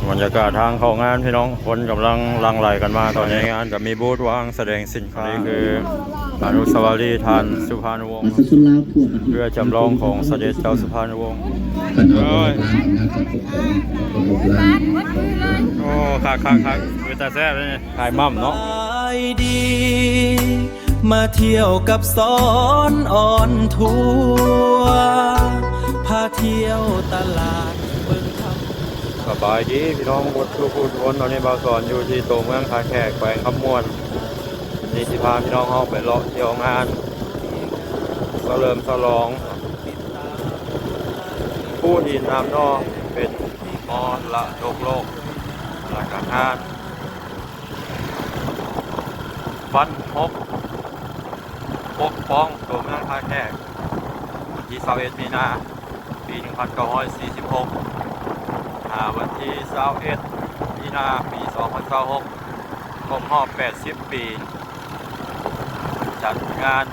ບັນຍາກາດທາງເຂົ້າງານພີ່ນ້ອງ ຄົນກຳລັງຫຼັ່ງໄຫຼກັນມາ. ຕອນໃນງານກໍມີບູດວາງສະແດງສິນຄ້າ ນີ້ຄືອະນຸສາວະລີທ່ານສຸພານຸວົງ ປະຊາຊົນລາວທົ່ວປະເທດ ເຮືອຈຳລອງຂອງສະເດັດເຈົ້າສຸພານຸວົງ. ໂອ້ຍ ຄັກໆໆ ເປັນຕາແຊບເດ້ນີ້ ຂາຍໝ່ຳເນາະ. ສະບາຍດີ ມາທ່ຽວກັບສອນອອນທົວ ພາທ່ຽວຕະຫຼາດເບິ່ງທຳ. ສະບາຍດີພີ່ນ້ອງເບິດທຸກຜູ້ທຸກຄົນ, ຕອນນີ້ບ່າວສອນຢູ່ທີ່ຕົວເມືອງທ່າແຂກ ແຂວງຄຳມ່ວນ. ນີ້ຊິພາພີ່ນ້ອງເຮົາໄປເລາະທ່ຽວງານສະເຫຼີມສະຫຼອງພູຫີນນ້ຳໜໍ່ ເປັນມໍລະດົກໂລກ ແລະກະງານ ບັນຫົບປົກປ້ອງຕົວເມືອງທ່າແຂກ ວັນທີຊາວເອັດມີນາ ປີໜຶ່ງພັນເກົ້າຮ້ອຍສີ່ສິບຫົກ ຫາວັນທີຊາວເອັດມີນາ ປີສອງພັນຊາວຫົກ ຄົບຮອບແປດສິບປີ. ຈັດງານ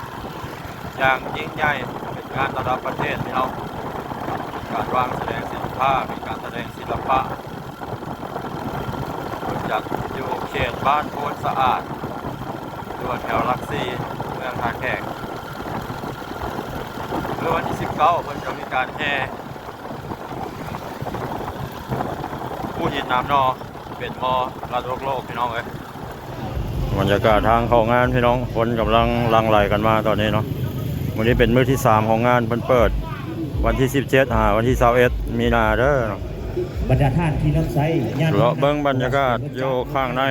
ຢ່າງຍິ່ງໃຫຍ່ ເປັນງານລະດັບປະເທດເຮົາ ມີການວາງສະແດງສິນຄ້າ ມີການສະແດງສິລະປະ. ຈັດຢູ່ເຂດບ້ານໂພນສະອາດ ຢູ່ແຖວຫຼັກສີ່ ເມືອງທ່າແຂກ. ເມື່ອວັນທີສິບເກົ້າ ເພິ່ນຈະມີການແຫ່ພູຫີນນ້ຳໜໍ່ ເປັນມໍລະດົກໂລກ ພີ່ນ້ອງເອີຍ. ບັນຍາກາດທາງເຂົ້າງານພີ່ນ້ອງ ຄົນກຳລັງຫຼັ່ງໄຫຼກັນມາຕອນນີ້ເນາະ. ມື້ນີ້ເປັນມື້ທີສາມຂອງງານ ເພິ່ນເປີດວັນທີສິບເຈັດຫາວັນທີຊາວເອັດມີນາເດີ. ບັນດາທ່ານທີ່ຮັບໃຊ້ ເລາະເບິ່ງບັນຍາກາດຢູ່ຂ້າງໃນ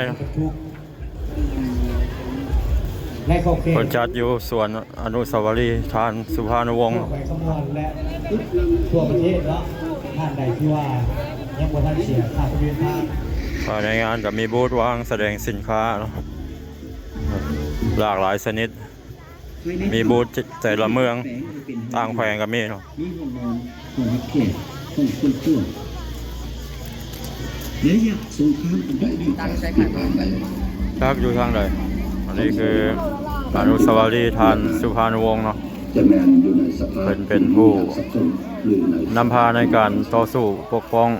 ແລະຂອບເຂດ ເພິ່ນຈັດຢູ່ສວນອະນຸສາວະລີທ່ານສຸພານຸວົງ ແຂວງຄຳມ່ວນ ແລະທົ່ວປະເທດເນາະ. ທ່ານໃດທີ່ວ່າຍັງບໍ່ທັນເສຍຄ່າທະບຽນຜ່ານ. ພາຍໃນງານກໍມີບູດວາງສະແດງສິນຄ້າເນາະ ຫຼາກຫຼາຍຊະນິດ. ມີບູດແຕ່ລະເມືອງ ຕ່າງແຂວງກໍມີເນາະ. ມີຫ້ອງນອນ, ຫ້ອງຮັບແຂກ, ຫ້ອງສ່ວນຕົວ ໃນໄລຍະສົງຄາມອັນດຸດຸ່ນ ຈັກຢູ່ທາງໃດ. ອັນນີ້ຄືອະນຸສາວະລີທ່ານສຸພານຸວົງເນາະ ຈະແມ່ນຢູ່ໃນສະພາບ ເພິ່ນເປັນຜູ້ນຳພາໃນການຕໍ່ສູ້ປົກປ້ອງ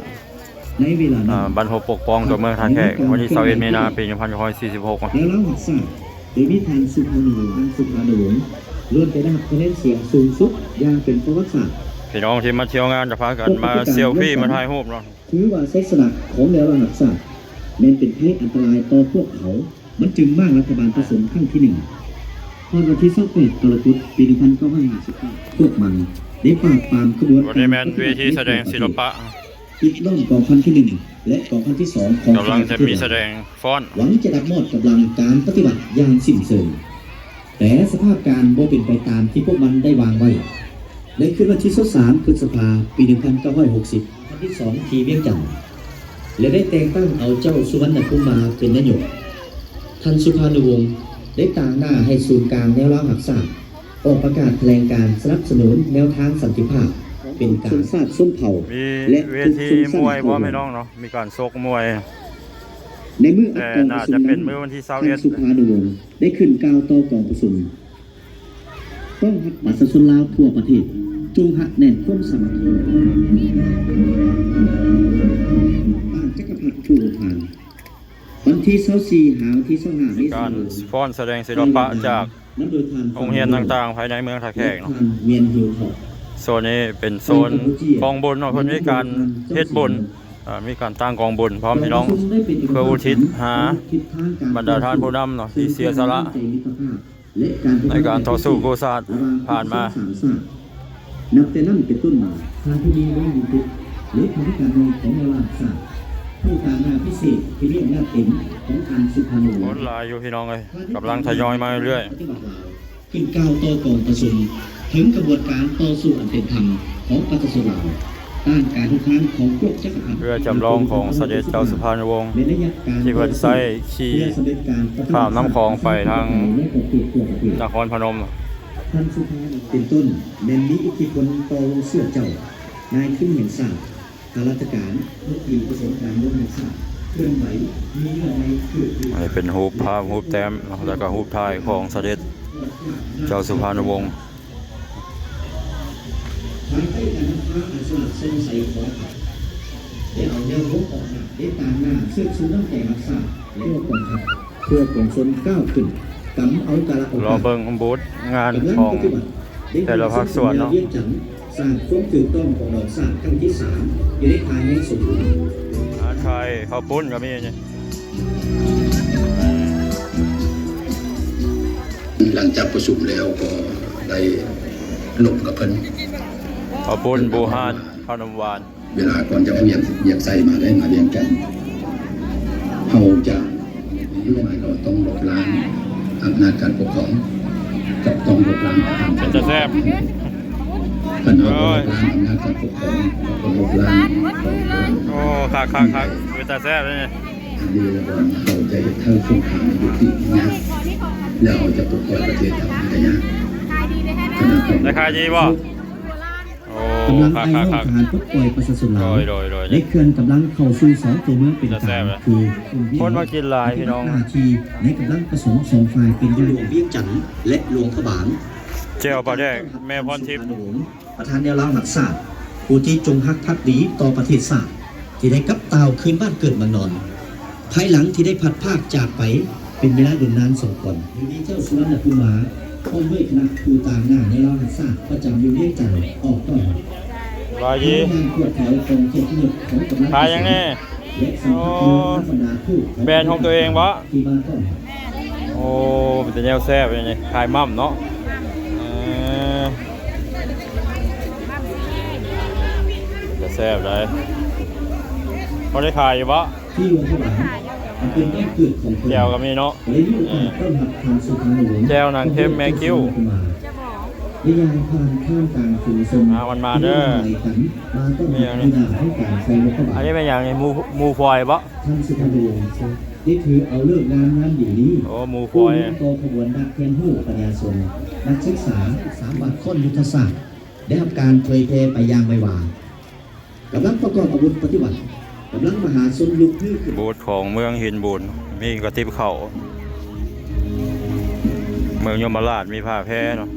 ໃນເວລານັ້ນ ອາ ບັນຫົບປົກປ້ອງຕົວເມືອງທ່າແຂກ ວັນທີຊາວເອັດມີນາ ປີໜຶ່ງພັນເກົ້າຮ້ອຍສີ່ສິບຫົກ. ແນວລາວຮັກຊາດ ໂດຍມີທ່ານສຸພານຸວົງ ອັນສຸພານຸວົງ ລ້ວນໄປໄດ້ຮັບຄະແນນສຽງສູງສຸດຢ່າງເປັນປະຫວັດສາດ. ພີ່ນ້ອງທີ່ມາທ່ຽວງານຈະພາກັນມາເຊວຟີ ມາຖ່າຍຮູບເນາະ. ຖືວ່າໄຊຊະນະຂອງແນວລາວຮັກຊາດ ແມ່ນເປັນໄພອັນຕະລາຍຕໍ່ພວກເຂົາ. ມັນຈຶ່ງມ້າງລັດຖະບານຜະສົມຄັ້ງທີໜຶ່ງ ຮອດວັນທີຊາວແປດ ກໍລະກົດ ປີໜຶ່ງພັນເກົ້າຮ້ອຍຫ້າສິບເກົ້າ ພວກມັນໄດ້ປາບປາມຂະບວນການປະຕິວັດໃນທົ່ວປະເທດ ປິດລ້ອມກອງພັນທີໜຶ່ງ ແລະ ກອງພັນທີສອງ ຂອງຝ່າຍປະຕິວັດ ກຳລັງຈະມີສະແດງຟ້ອນ ຫວັງຈະດັບມອດກຳລັງການປະຕິວັດຢ່າງສິ້ນເຊີງ. ແຕ່ສະພາບການບໍ່ເປັນໄປຕາມທີ່ພວກມັນໄດ້ວາງໄວ້. ໃນຄືນວັນທີຊາວສາມ ພຶດສະພາ ປີໜຶ່ງພັນເກົ້າຮ້ອຍຫົກສິບ ວັນທີສອງ ທີ່ວຽງຈັນ ແລະ ໄດ້ແຕ່ງຕັ້ງເອົາເຈົ້າສຸວັນນະພູມມາເປັນນາຍົກ. ທ່ານສຸພານຸວົງ ໄດ້ຕາງໜ້າໃຫ້ສູນກາງແນວລາວຮັກຊາດ ອອກປະກາດຖະແຫຼງການສະໜັບສະໜູນແນວທາງສັນຕິພາບ ເປັນກາງ ຊົນຊາດຊົນເຜົ່າ ມີເວທີມວຍພ້ອມ ພີ່ນ້ອງເນາະ ມີການຊົກມວຍ. ໃນມື້ອັດກອງປະຊຸມນັ້ນ ທ່ານສຸພານຸວົງ ໄດ້ຂຶ້ນກ່າວຕໍ່ກອງປະຊຸມ ຕ້ອງຮັບປະຊາຊົນລາວທົ່ວປະເທດ ຈົ່ງຮັກແໜ້ນຄວາມສາມັກຄີ ຕ້ານຈັກກະພັດຜູ້ອົງພານ. ວັນທີຊາວສີ່ ຫາວັນທີຊາວຫ້າ ມີການຟ້ອນສະແດງສິລະປະຈາກໂຮງຮຽນຕ່າງໆ ພາຍໃນເມືອງທ່າແຂກເນາະ. ໂຊນນີ້ເປັນໂຊນກອງບຸນເນາະ ເພິ່ນມີການເຮັດບຸນ ເອີ ມີການຕັ້ງກອງບຸນພ້ອມ ພີ່ນ້ອງ ເພື່ອອຸທິດຫາບັນດາທ່ານຜູ້ນຳເນາະ ທີ່ເສຍສະຫຼະ ໃນການຕໍ່ສູ້ກູ້ຊາດຜ່ານມາ. ນັບແຕ່ນັ້ນເປັນຕົ້ນມາ ທ່ານ ທະວີ ວົງວິຈິດ ເລຂາທິການໃຫຍ່ຂອງແນວລາວຮັກຊາດ ຜູ້ຕາງໜ້າພິເສດທີ່ມີອຳນາດເຕັມຂອງທ່ານສຸພານຸວົງ ຄົນຫຼາຍຢູ່ ພີ່ນ້ອງເອີຍ ກຳລັງທະຍອຍມາເລື້ອຍໆ ປະຕິວັດລາວ ຂຶ້ນກ່າວຕໍ່ກອງປະຊຸມເຖິງຂະບວນການຕໍ່ສູ້ອັນເປັນທຳຂອງປະຊາຊົນລາວ ຕ້ານການຮຸກຮານຂອງພວກຈັກກະພັດ ເຮືອຈຳລອງຂອງສະເດັດເຈົ້າສຸພານຸວົງ ທີ່ເພິ່ນໃຊ້ຂີ່ຂ້າມນ້ຳຂອງໄປທາງນະຄອນພະນົມ. ທ່ານສຸພານຸວົງ ເປັນຕົ້ນ ແມ່ນມີອິດທິພົນຕໍ່ວົງເຊື້ອເຈົ້ານາຍທຶນແຫ່ງຊາດ, ຂ້າລາຊະການ, ພວກທີ່ປະສົມການລົງແຫ່ງຊາດ ເຄື່ອນໄຫວ ມີເງື່ອນໄຂເກີດຂຶ້ນ. ອັນນີ້ເປັນຮູບພາບ, ຮູບແຕ້ມເນາະ ແລ້ວກໍຮູບຖ່າຍຂອງສະເດັດເຈົ້າສຸພານຸວົງ. ພາຍໃຕ້ການນຳພາອັນສະຫລາດສ່ອງໃສຂອງ ໄດ້ເອົາແນວໂນ້ມອອກມາ ໄດ້ຕາງໜ້າເຊີດຊູນ້ຳໃຈຮັກຊາດ ແລະ ພວກກອງທັບ ເພື່ອປວງຊົນກ້າວຂຶ້ນ ກຳເອົາກາລະໂອກາດ ລໍເບິ່ງບູດງານຂອງແຕ່ລະພາກສ່ວນເນາະ. ສ້າງຄວາມຖືກຕ້ອງຂອງດອກຊາດຄັ້ງທີສາມ ຢູ່ໃນທ່າແຮງສົມບູນ. ຮ້ານຂາຍເຂົ້າປຸ້ນກໍມີນີ້. ຫຼັງຈາກປະຊຸມແລ້ວກໍໄດ້ລົມກັບເພິ່ນ ເຂົ້າປຸ້ນ ບູຮານ ເຂົ້ານ້ຳຫວານ. ເວລາກ່ອນຈະເອົາວຽກ ວຽກໃສ່ມາໄດ້ມາວຽກກັນ ເຮົາຈະ ໝາຍຄວາມວ່າຕ້ອງລົບລ້າງອຳນາດການປົກຄອງ ກັບຕ້ອງລົບລ້າງອາຫານ ເປັນຕາແຊບ. ຄັນເຮົາບໍ່ລົບລ້າງອຳນາດການປົກຄອງ ເຮົາກໍລົບລ້າງ ໂອ້ ຄັກໆໆ ເປັນຕາແຊບເດ້ນີ້. ອັນນີ້ລະວ່າເຮົາຈະເຮັດໃຫ້ສົງຄາມຍຸຕິຍາກ ແລ້ວເຮົາຈະປົດປ່ອຍປະເທດເຮົາໃຫ້ໄດ້ຍາກ. ຂະນະຂອງ ໄດ້ຂາຍດີບໍ່? ໂອ້ ກຳລັງໄອຫ້ອງທະຫານປົດປ່ອຍປະຊາຊົນລາວ ໂດຍ ໂດຍ ໂດຍ ໄດ້ເຄື່ອນກຳລັງເຂົ້າສູ່ສອງຕົວເມືອງເປັນກາງ ຄື ຄົນມາກິນຫຼາຍພີ່ນ້ອງ ປະຕິບັດໜ້າທີ່ໃນກຳລັງປະສົມສອງຝ່າຍເປັນຢ່າງດີ. ຫຼວງວຽງຈັນ ແລະ ຫຼວງພະບາງ ແຈ່ວປາແດກ ແມ່ພອນທິບ ປະທານແນວລາວຮັກຊາດ ຜູ້ທີ່ຈົງຮັກພັກດີຕໍ່ປະເທດຊາດ ທີ່ໄດ້ກັບຕ່າວຄືນບ້ານເກີດເມືອງນອນ ພາຍຫຼັງທີ່ໄດ້ພັດພາກຈາກໄປເປັນເວລາດົນນານສົມຄວນ. ໂດຍມີເຈົ້າສຸວັນນະພູມາ ພ້ອມດ້ວຍຄະນະຜູ້ຕາງໜ້າແນວລາວຮັກຊາດປະຈຳຢູ່ວຽງຈັນອອກຕ້ອນຮັບ. ສະບາຍດີ. ໃນງານກວດແຖວຂອງກຽດຕິຍົດຂອງກຳລັງ ຂາຍຫຍັງແດ່? ແລະ ສຳພັດເມືອງນຳບັນດາທູດ ແບຣນຂອງຕົວເອງບໍ່? ທີ່ມາຕ້ອນຮັບ. ໂອ້ ເປັນຕາແນວແຊບເດນີ້ ຂາຍໝ່ຳເນາະ. ເອີ ເປັນຕາແຊບໄດ໋. ພໍໄດ້ຂາຍຢູ່ບໍ່? ທີ່ຫຼວງພະບາງ ອັນເປັນບ້ານເກີດຂອງເພິ່ນ ແຈ່ວກໍມີເນາະ ໄດ້ມີໂອກາດຕ້ອນຮັບທ່ານສຸພານຸວົງ ແຈ່ວນາງເຄັມແມ່ຄິ້ວ ໄດ້ຍ່າງຜ່ານທ່າມກາງຝູງຊົນ ອ່າ ມັນມາເດີ ທີ່ໄດ້ມາກັນ ມາຕ້ອນຮັບຢູ່ໜ້າຫ້ອງການໄຊນົກພະບາງ. ອັນນີ້ແມ່ນຫຍັງນີ້? ໝູ່ ໝູ່ຄວາຍບໍ່? ທ່ານສຸພານຸວົງ ໄດ້ຖືເອົາເລີກງາມຍາມດີນີ້ ໂອ້ ໝູ່ຄວາຍ ຜູ້ນຳຕໍ່ຂະບວນນັກຮຽນຮູ້ ປະຊາຊົນ ນັກສຶກສາ ສາມບາດຄ້ອນຍຸດທະສາດ ໄດ້ຮັບການເຜີຍແຜ່ໄປຢ່າງໄວວາ. ກຳລັງປະກອບອາວຸດປະຕິວັດ ກຳລັງມະຫາຊົນລຸກຮືຂຶ້ນ. ບູດຂອງເມືອງຫີນບູນ ມີກະຕິບເຂົ້າ ເມືອງຍົມມະລາດ ມີຜ້າແພເນາະ.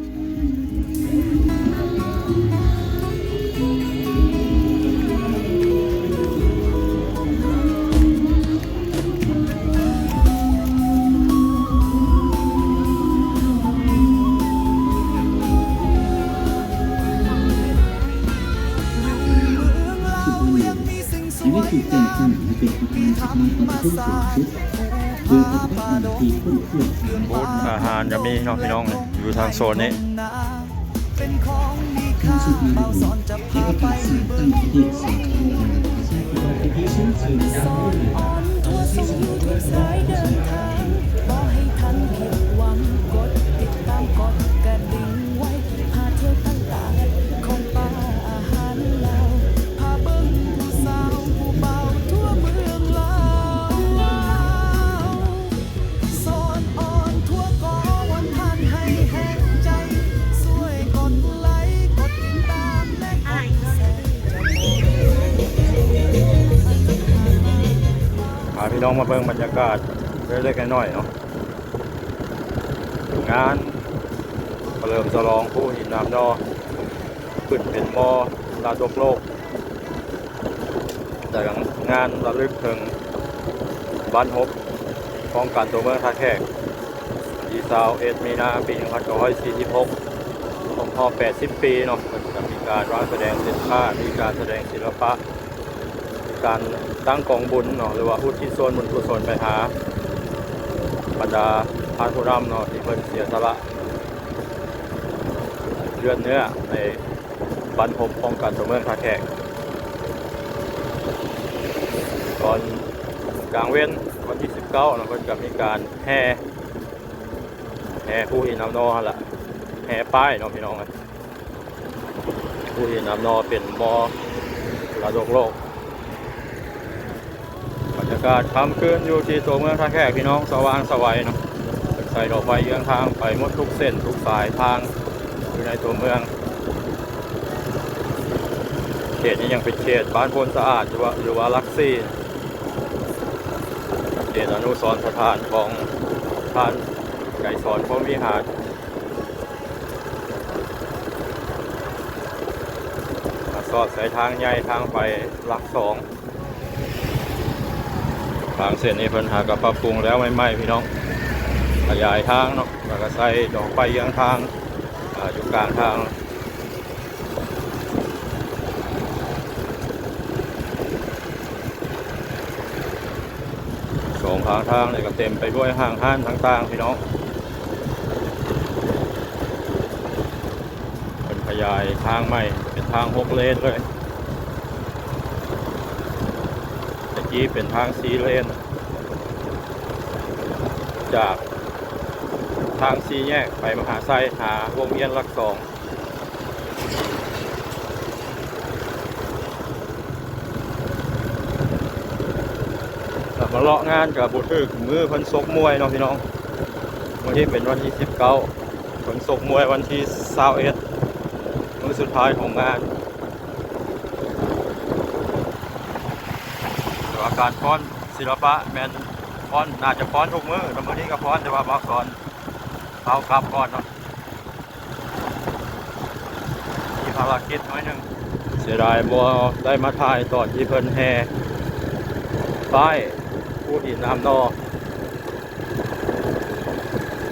ອາຫານກໍມີເນາະພີ່ນ້ອງ ຢູ່ທາງໂຊນນີ້. ພາພີ່ນ້ອງມາເບິ່ງບັນຍາກາດເລັກໆນ້ອຍໆເນາະ ງານສະເຫຼີມສະຫຼອງພູຫີນນ້ຳນໍ ຂຶ້ນເປັນມໍລະດົກໂລກ ແລະ ງານລະລຶກເຖິງບັ້ນຮົບປ້ອງກັນຕົວເມືອງທ່າແຂກ ວັນທີຊາວເອັດ ມີນາ ປີໜຶ່ງພັນເກົ້າຮ້ອຍສີ່ສິບຫົກ ຄົບຮອບແປດສິບປີເນາະ. ເພິ່ນຈະມີການວາງສະແດງສິນຄ້າ ມີການສະແດງສິລະປະ ມີການຕັ້ງກອງບຸນເນາະ ຫຼືວ່າອຸທິດສ່ວນບຸນກຸສົນໄປຫາບັນດາທ່ານຜູ້ນຳເນາະ ທີ່ເພິ່ນເສຍສະຫຼະເລືອດເນື້ອໃນ ບັ້ນຮົບປ້ອງກັນຕົວເມືອງທ່າແຂກ. ຕອນກາງເວັນວັນທີສິບເກົ້າເນາະ ເພິ່ນກໍມີການແຫ່ ແຫ່ພູຫີນນ້ຳນໍຫັ້ນລະ ແຫ່ປ້າຍເນາະພີ່ນ້ອງເອີຍ. ພູຫີນນ້ຳນໍເປັນມໍລະດົກໂລກ. ບັນຍາກາດຄ່ຳຄືນຢູ່ທີ່ຕົວເມືອງທ່າແຂກ ພີ່ນ້ອງ ສະຫວ່າງສະໄຫວເນາະ. ເພິ່ນໃສ່ດອກໄຟເຍືອງທາງໄປໝົດທຸກເສັ້ນທຸກສາຍທາງຢູ່ໃນຕົວເມືອງ. ເຂດນີ້ຍັງເປັນເຂດບ້ານໂພນສະອາດ ຫຼືວ່າ ຫຼືວ່າຫຼັກສີ່ ເຂດອະນຸສອນສະຖານຂອງທ່ານໄກສອນ ພົມວິຫານ. ມາສອດໃສ່ທາງໃຫຍ່ ທາງໄປຫຼັກສອງ ທາງເສັ້ນນີ້ເພິ່ນຫາກໍປັບປຸງແລ້ວໃໝ່ໆ ພີ່ນ້ອງ, ຂະຫຍາຍທາງເນາະ ແລ້ວກໍໃສ່ດອກໄຟເຍືອງທາງ ອາ ຢູ່ກາງທາງ. ສອງຂ້າງທາງນີ້ກໍເຕັມໄປດ້ວຍຫ້າງຮ້ານຕ່າງໆ ພີ່ນ້ອງ. ເພິ່ນຂະຫຍາຍທາງໃໝ່ເປັນທາງຫົກເລນເລີຍ, ແຕ່ກີ້ເປັນທາງສີ່ເລນ ຈາກທາງສີ່ແຍກໄປມະຫາໄຊ ຫາວົງວຽນຫຼັກສອງ. ແລ້ວມາເລາະງານກໍບໍ່ຖືກມື້ເພິ່ນຊົກມວຍເນາະ ພີ່ນ້ອງ. ມື້ນີ້ເປັນວັນທີສິບເກົ້າ ເພິ່ນຊົກມວຍວັນທີຊາວເອັດ ມື້ສຸດທ້າຍຂອງງານ. ແຕ່ວ່າການຟ້ອນສິລະປະແມ່ນຟ້ອນ ໜ້າຈະຟ້ອນທຸກມື້, ແຕ່ມື້ນີ້ກໍຟ້ອນ ແຕ່ວ່າບ່າວສອນເອົາກັບກ່ອນເນາະ. ມີພາລະກິດໜ້ອຍໜຶ່ງ. ເສຍດາຍບໍ່ໄດ້ມາຖ່າຍຕອນທີ່ເພິ່ນແຫ່ປ້າຍພູຫີນອາມໜໍ່.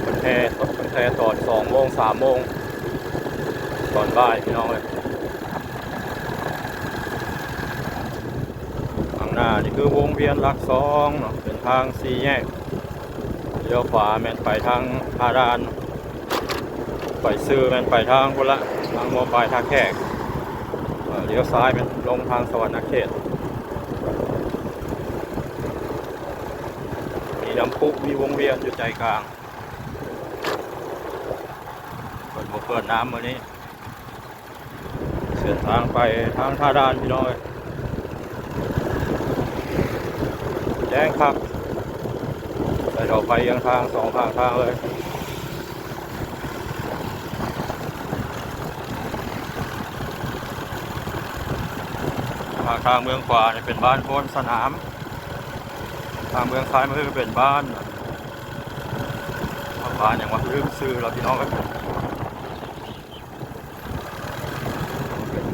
ເພິ່ນແຫ່ ເພິ່ນແຫ່ຕອນສອງໂມງ ສາມໂມງ ຕອນບ່າຍ ພີ່ນ້ອງເອີຍ. ຂ້າງໜ້ານີ້ຄືວົງວຽນຫຼັກສອງເນາະ, ເປັນທາງສີ່ແຍກ. ລ້ຽວຂວາແມ່ນໄປທາງທ່າດ່ານ, ໄປຊື່ແມ່ນໄປທາງພຸ້ນລະ ທາງໝໍປາຍທ່າແຂກ. ເອີ ລ້ຽວຊ້າຍແມ່ນລົງທາງສະຫວັນນະເຂດ. ມີນ້ຳພຸ ມີວົງວຽນຢູ່ໃຈກາງ. ເພິ່ນບໍ່ເປີດນ້ຳມື້ນີ້. ເສັ້ນທາງໄປທາງທ່າດ່ານ ພີ່ນ້ອງເອີຍ, ແຈ້ງຄັກ ໃສ່ດອກໄຟເຍືອງທາງສອງຂ້າງທາງເລີຍ. ທາງເບື້ອງຂວານີ້ເປັນບ້ານໂພນສະໜາມ, ທາງເບື້ອງຊ້າຍມືເປັນບ້ານ ບ້ານຫຍັງວະ ລືມຊື່ແລ້ວ ພີ່ນ້ອງເອີຍ.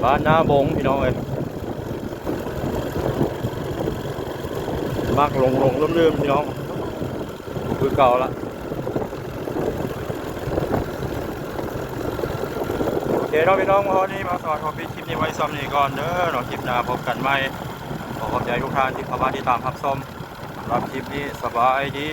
ບ້ານນາບົງ ພີ່ນ້ອງເອີຍ, ມັກຫຼົງໆລືມໆ ພີ່ນ້ອງ, ຄືເກົ່າລະ. ໂອເຄເນາະ ພີ່ນ້ອງ, ມື້ນີ້ມາສອນ ຂໍປິດຄລິບນີ້ໄວ້ຊ່ຳນີ້ກ່ອນເດີເນາະ, ຄລິບໜ້າພົບກັນໃໝ່. ຂໍຂອບໃຈທຸກທ່ານທີ່ເຂົ້າມາຕິດຕາມຮັບຊົມ. ສຳລັບຄລິບນີ້ ສະບາຍດີ.